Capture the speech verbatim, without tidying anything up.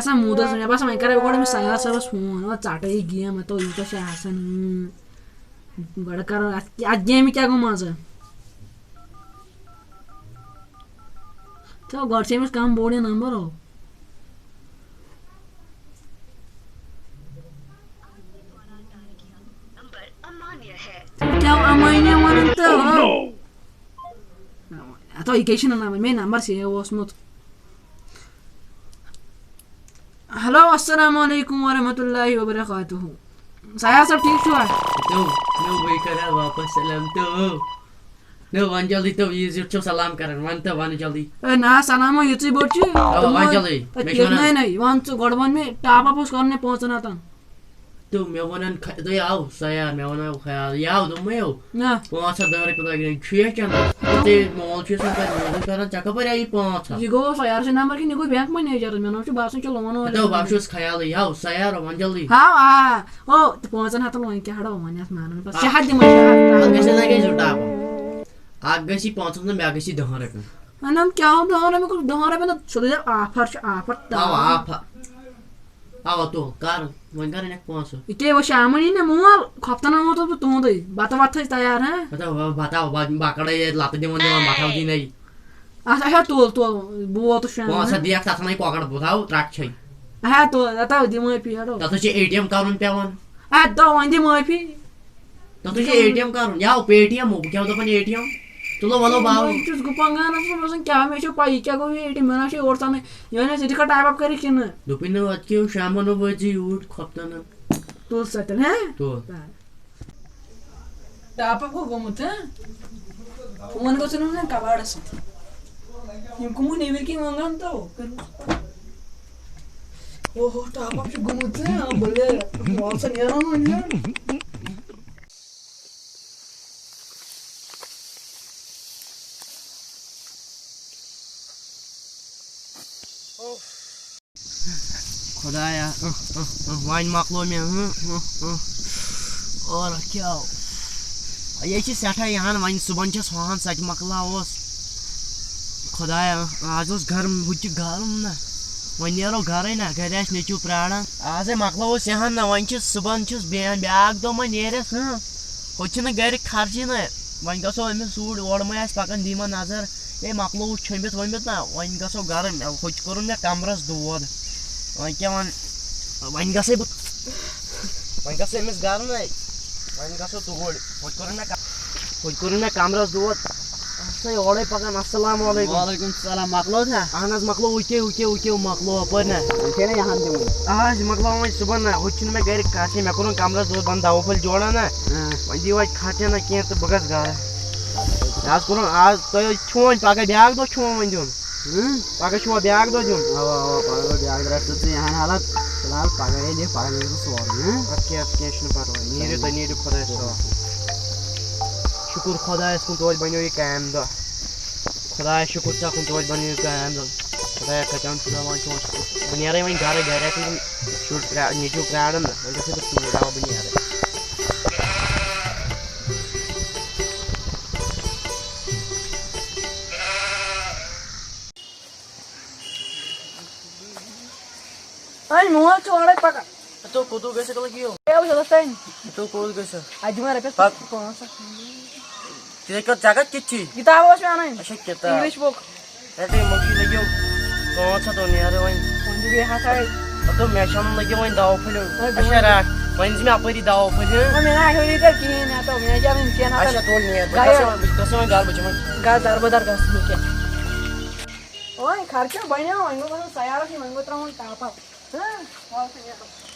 آسان موٗدَس، مےٚ باسان وۄنۍ کَرٕ بہٕ گۄڈٕ أمِس سیاح صٲبَس فون، وَنہٕ ژَٹہٕ یہِ گیم، ہَتو یوٗتاہ چھُ آسان، اۭں۔ گۄڈٕ کَرو اَتھ، اَتھ گیمہِ کیٛاہ گوٚو منٛزٕ؟ تہٕ گۄڈٕ چھِ أمِس کَم بوٚڑ یہِ نمبر ہو۔ کیٛاہ اَمٲنۍ وَنان تہٕ ہو؟ ہَتو یہِ کیٛاہ چھِنہٕ نمبر، مےٚ نمبر save اوسمُت۔ ہیلو، السلام علیکم ورحمۃ اللہ وبرکاتہ۔ سیاح صٲب، ٹھیٖک چھُوا؟ تو، نو بھائی کرا واپس سلام تو۔ نو وان جلدی تو، یہ زیُٹھ چھو سلام کران، وان تو، وان جلدی۔ اے نہ، سلام ہو یِژٕے بٔڑ چھِ۔ آ، تِمو وان جلدی۔ تَتہِ مےٚ چھِ کیٛاہ وَنان۔ نَے، نَے، وان ژٕ گۄڈٕ وَن مےٚ، ٹاپ اپ اوس کرُن مےٚ پانٛژَن ہَتَن۔ تو مےٚ وَنان خ-، تُہۍ آو سیاح، مےٚ وَنان خیال، یہِ آو دوٚپمَے ہو۔ نہ۔ پانٛژھ ہَتھ دَہ رۄپیہِ لَگہِ، چھُ یا کینٛہہ نہ؟ ژےٚ مول چھُ یَژھان پَتہٕ میٛٲنۍ کَران، ژےٚ کَپٲرۍ آیی پانٛژھ ہَتھ؟ یہِ گوٚو سیارٕ سٕنٛدِ نمبر کِنہٕ یہِ گوٚو بینٛک منیجرَس؟ مےٚ نہ حظ چھُ باسان ژےٚ لون وون۔ ہَتو، بہٕ چھُس خیالٕے، ہاو سیارٕ، وَن جلدی۔ ہاو، آ، او، تہٕ پانٛژَن ہَتَن وۄنۍ کیٛاہ ہَڑو وۄنۍ یَتھ مانَن پَتہٕ؟ شےٚ ہَتھ دِمَے، شےٚ ہَتھ۔ اَتھ گژھِ لَگے زٕ ٹاپہٕ۔ اَکھ گژھِ پانٛژَن تہٕ بیٛاکھ گژھِ دَہَن رۄپیَن۔ وَنان کیٛاہ دَہَن رۄپیَن، دَہَن رۄپیَن، سیوٚدُے دَپ آفر چھُ، آفر۔ اَوا، آفر۔ اَوا، تُل، کَر، وۄنۍ کَر اَنَکھ پونٛسہٕ؟ یہِ کیٛاہ، وۄنۍ شامَن یی نہ مول، خۄفتَن ووتُس بہٕ تُہُنٛدُے، بَتہٕ وَتہٕ تھٲیِزِ تیار، ہاں؟ بَتہٕ، بَتہٕ، بَتہٕ، بَکَڑَے ییٚتہِ لَتہٕ دِوان، دِوان، بَتہٕ ہاو دِنَے۔ اَتھ، اچھا، تُل، تُل، بہٕ ووتُس شامَن، پونٛسہٕ ہاں؟ دِیَکھ، تَتھ اَنَے کۄکَر، بہٕ تھاوٕ ترٛکھ چھَے۔ اچھا، تُل، اَتھ ہاو دِ معٲفی، ہَڑو۔ تَتھ حظ چھِ اے ٹی ایم کَرُن پٮ۪وان۔ اَدٕ دَو، وۄنۍ دِ معٲفی۔ تَتھ حظ چھِ اے ٹی ایم کَرُن۔ یا پے ٹی ایم، بہٕ کیٛاہ دَپان اے ٹی ایم؟ تُلو وَلو باو۔ بہٕ چھُس گُپنگانَس منٛز روزان، کیٛاہ مےٚ چھو پَے، یہِ کیٛاہ گوٚو یہِ اے ٹی ایم؟ مےٚ نہ چھُ یورٕ تَنٕے، یہِ وَنہِ اَسہِ، ژٕ تہِ کَر ٹاپ اپ کٔرِتھ کِنہٕ؟ دوٚپُے نہ، اَدٕ کیٛاہ شامَن وٲتۍ زِ یوٗرۍ خۄفتَن۔ تُل سا تیٚلہِ، ہہ؟ تُل۔ ٹاپ اپ گوٚو گوٚمُت، ہہ؟ فون گوٚژھ نہٕ وَنُن کَباڑَس سۭتۍ۔ یِم کٕمو نیٚبٕرۍ کِنۍ وَنگان تو؟ اوہو، ٹاپ اپ چھُ گوٚمُت، ہہ؟ بٔلۍ وَل سا نیران وۄنۍ، ہہ؟ خۄدایا، اہ، اہ، اہ، وۄنۍ مۄکلو مےٚ، اہ، اہ، اہ۔ اور کیٛاہ؟ یے چھِ سٮ۪ٹھاہ یِہَن، وۄنۍ صُبحن چھَس ہۄہَن، سۄ تہِ مۄکلاووس۔ خۄدایا، آز اوس گرم، ہُہ تہِ گرم نہ۔ وۄنۍ نیرو گرے نہ، گرِ آسہِ نیٚچوٗ پرٛاران۔ آزے مۄکلووُس یِہَن نہ، وۄنۍ چھِ صُبحن چھُس بیا-، بیٛاکھ دۄہ ما نیرٮ۪س، ہہ؟ ہُتہِ چھِنہٕ گرِ خرچی نہ۔ وۄنۍ گژھو أمِس اوٗرۍ، اورٕ ما آسہِ پکان، دی ما نظر۔ ہے، مۄکلووُس چھٔمبِتھ ؤمِتھ نہ، وۄنۍ گژھو گرٕ، مےٚ، ہُتہِ کوٚرُن مےٚ کمرس دود۔ وۄنۍ کیٛاہ وَن-، وۄنۍ گژھے بہٕ، وۄنۍ گژھٕ أمِس گرٕ نہ، وۄنۍ گژھو توٗرۍ۔ ہُتہِ کوٚرُن مےٚ ک-، ہُتہِ کوٚرُن مےٚ کمرس دود۔ سا یورے پکان، السلام علیکم۔ وعلیکم السلام، مۄکلوو تھا؟ اہن حظ، مۄکلو، وٕکے، وٕکے، وٕکے، مۄکلو اپٲرۍ نہ۔ وۄنۍ چھے نہ یہان تہِ وۄنۍ؟ آ، یہِ مۄکلاوو وۄنۍ صُبحن نہ، ہُتہِ چھُنہٕ مےٚ گرِ کتھٕے، مےٚ کوٚرُن کمرس دود بنٛد، دوا پھٔلۍ جوڑا نہ۔ اۭں۔ وۄنۍ دِیِو اَتہِ خرچہ نہ کینٛہہ تہٕ بہٕ گژھٕ گرٕ۔ مےٚ حظ کوٚرُن آز، تۄہہِ حظ چھُو وۄنۍ پگاہ بیٛاکھ دۄہ چھُو وۄنۍ دیُن۔ اۭں۔ پگاہ چھُوا بیٛاکھ دۄہ دیُن؟ اوا، اوا، پگاہ گوٚو بیٛاکھ دۄہ، رَٹھ ژٕ ژٕ یِہَن حالت، فِلحال پگاہ گٔے دِکھ، پگاہ دِکھ ژٕ سورُے، ہٕنٛہ؟ اَدٕ کیٛاہ، اَدٕ کیٛاہ چھُنہٕ پرواے، نیٖرِو تُہۍ، نیٖرِو خۄدایَس حوالہٕ۔ شُکُر خۄدایَس کُن، توتہِ بَنیو یہِ کامہِ دۄہ۔ خۄدایَس شُکُر ژےٚ کُن، توتہِ بَنیو یہِ کامہِ دۄہ۔ خۄدایا، کَتہِ چھُ فِلحال وۄنۍ چون شُکُر۔ بہٕ نیرَے وۄنۍ گَرَے، گَرِ آسَن تِم شُرۍ پرٛا-، نیٚچوٗ پرٛاران نہ، وۄنۍ گژھِ بہٕ توٗرۍ، اَوا، بہٕ نیرَے۔ اَے مول چھُ اورَے پَکان۔ تو کوٚت گژھِ کَلہٕ کِیو؟ اے وٕچھ اوٚتَس تانۍ۔ تو کوٚت گژھِ؟ اَتہِ دِمَے رۄپیَس پَک۔ پانٛژھ ہَتھ۔ ژےٚ کَتھ، ژےٚ کَتھ کِتھ چھی؟ کِتاب ٲس مےٚ اَنٕنۍ۔ اچھا، کِتاب۔ English book. رَٹے مۄکھی لٔگِو پانٛژھ ہَتھ، تو نیرٕ وۄنۍ۔ وۄنۍ دِ بیٚیہِ ہَتھ ہَے۔ ہَتو مےٚ چھَنہٕ لٔگِو وۄنۍ دَوا پھٔلۍ۔ وۄنۍ اچھا، دِمَے۔ رَٹھ۔ وۄنۍ دِ مےٚ اَپٲری دَوا پھٔلۍ، ہہ؟ وۄنۍ مےٚ نہ آسہِ وۄنۍ ییٚتہِ کِہیٖنۍ، ہَتو مےٚ چھِ اَنٕنۍ کینٛہہ نَتہٕ۔ اچھا، تُل نیر۔ بہٕ گژھٕ وۄنۍ، بہٕ گژھٕ وۄنۍ گَرٕ، بہٕ چھُس وۄنۍ۔ گژھ دَربٕدَر گژھ نہٕ کینٛہہ۔ وۄنۍ خرچہٕ بَنیو، وۄنۍ گوٚو گژھُن سیارَس نِش، وۄنۍ گوٚو ترٛاوُن ٹاپَر۔ ہہ؟ وَلہٕ سا نیرو۔